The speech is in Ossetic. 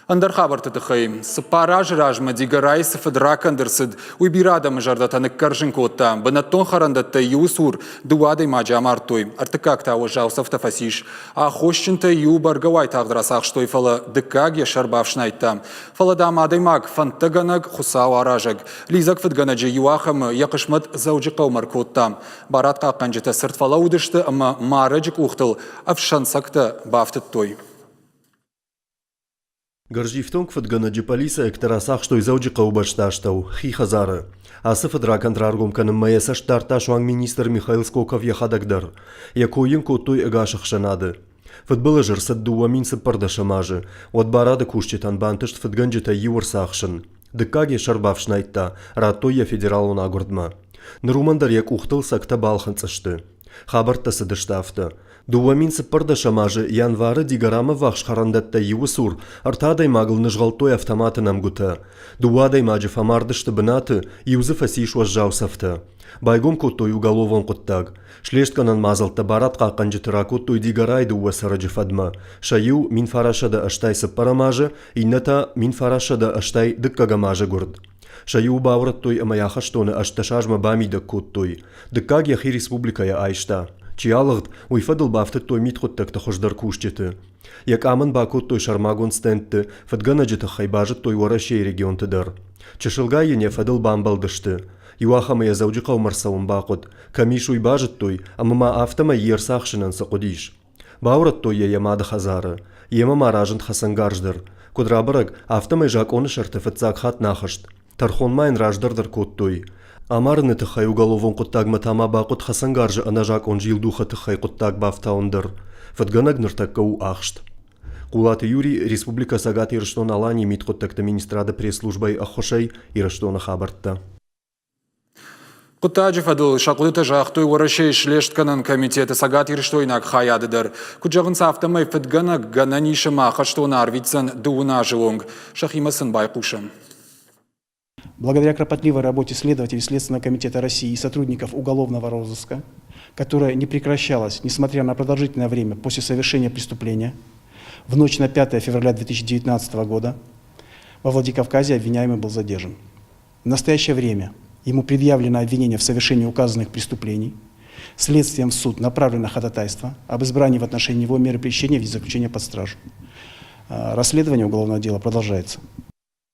Ӕндӕр хабӕртты тыххӕй. Цыппар азы размӕ Дигорайы цы фыдракӕнд ӕрцыд, уый бирӕ адӕмы зӕрдӕтӕ ныккӕрзын кодта. Бынӕттон хӕрӕндӕттӕй иуы цур дыууӕ адӕймаджы амардтой, ӕртыккаг та уӕззау цӕфтӕ фӕцис. Аххосджынтӕй иу бӕргӕ уайтагъд рацахстой, фӕлӕ дыккаг йӕ сӕр бафснайдта. Фӕлӕ, дам, адӕймаг фӕндтӕгӕнӕг, Хуыцау аразӕг. Лидзӕг фыдгӕнӕджы иу ахӕмы йӕ хъысмӕт Дзӕуджыхъӕумӕ ӕркодта. Барадхъахъхъӕнджытӕ цырд фӕлӕууыдысты ӕмӕ марӕджы къухтыл ӕфсӕнцӕгтӕ бафтыдтой. Гӕрзифтонг фыдгӕнӕджы пъӕлицӕйӕгтӕ рацахстой Дзӕуджыхъӕуы бӕстастӕу, хи хӕдзары. Ацы фыдракӕнд раргом кӕнынмӕ йӕ цӕст дардта суанг министр Михаил Скоков йӕхӕдӕг дӕр. Йӕ кой йын кодтой ӕгас ӕхсӕнады. Фыдбылыз ӕрцыд 2014 азы, уӕд барады кусджытӕн бантыст фыдгӕнджытӕй иу ӕрцахсын. Дыккаг йӕ сӕр бафснайдта, радтой йӕ федералон агуырдмӕ. Ныр уымӕн дӕр йӕ къухтыл цӕгтӕ балхынцъ сты. Хабӕрттӕ цыдысты афтӕ. 2014 азы январы Дигорамӕ ввахс хӕрӕндӕттӕй иуы цур ӕртӕ адӕймагыл нызгъӕлдтой автоматы нӕмгуытӕ. Дыууӕ адӕймаджы фӕмард сты бынаты, иу дзы фӕцис уӕззау цӕфтӕ. Байгом кодтой уголовон хъуыддаг. Слестгӕнӕн мадзӕлттӕ барадхъахъхъӕнджыты ракодтой Дигорайы дыууӕ цӕрӕджы фӕдмӕ. Сӕ иу 1984 азы, иннӕ та 1982 азы гуырд. Сӕ иуы баурӕдтой ӕмӕ йӕ ахӕстоны 18 азмӕ бамидӕг кодтой. Дыккаг йӕхи республикӕйӕ айста. Чи алыгъд, уый фӕдыл бафтыдтой мидхъуыддӕгты хуыздӕр кусджыты. Йӕ къам ын бакодтой сӕрмагонд стендты, фыдгӕнӕджы тыххӕй базыдтой Уӕрӕсейы регионты дӕр. Чысылгай йын йӕ фӕдыл бамбӕлдысты. Иуахӕмы йӕ Дзӕуджыхъӕумӕ ӕрцӕуын бахъуыд. Кӕм ис, уый базыдтой, ӕмӕ ма афтӕмӕй йе рцахсынӕн цы хъуыдис. Баурӕдтой йӕ йӕ мады хӕдзары. Йемӕ ма разынд хӕцӕнгарз дӕр. Куыд рабӕрӕг, афтӕмӕй закъоны сӕрты фыццаг хатт нӕ ахызт. Тӕрхон ма йын раздӕр дӕр кодтой. Амарыны тыххӕй уголовон хъуыддагмӕ та ма бахъуыд хӕцӕнгарзы ӕнӕзакъон зилдухы тыххӕй хъуыддаг бафтауын дӕр. Фыдгӕнӕг ныртӕккӕ у ахст. Хъулаты Юрий, Республикӕ Цӕгат Ирыстон-Аланийы мидхъуыддӕгты министрады пресс-службӕйы ӕххуысӕй Ирыстоны хабӕрттӕ. Хъуыддаджы фӕдыл сӕ хъуыдытӕ загътой Уӕрӕсейы слестгӕнӕн комитеты цӕгатирыстойнаг хайады дӕр. Куыд зӕгъынц, афтӕмӕй фыдгӕнӕг гӕнӕн ис ӕмӕ ахӕстоны арвитдзӕн дыууын азы онг. Сӕхимӕ сын байхъусӕм. Благодаря кропотливой работе следователей Следственного комитета России и сотрудников уголовного розыска, которая не прекращалась, несмотря на продолжительное время после совершения преступления, в ночь на 5 февраля 2019 года во Владикавказе обвиняемый был задержан. В настоящее время ему предъявлено обвинение в совершении указанных преступлений. Следствием в суд направлено ходатайство об избрании в отношении него меры пресечения в виде заключения под стражу. Расследование уголовного дела продолжается.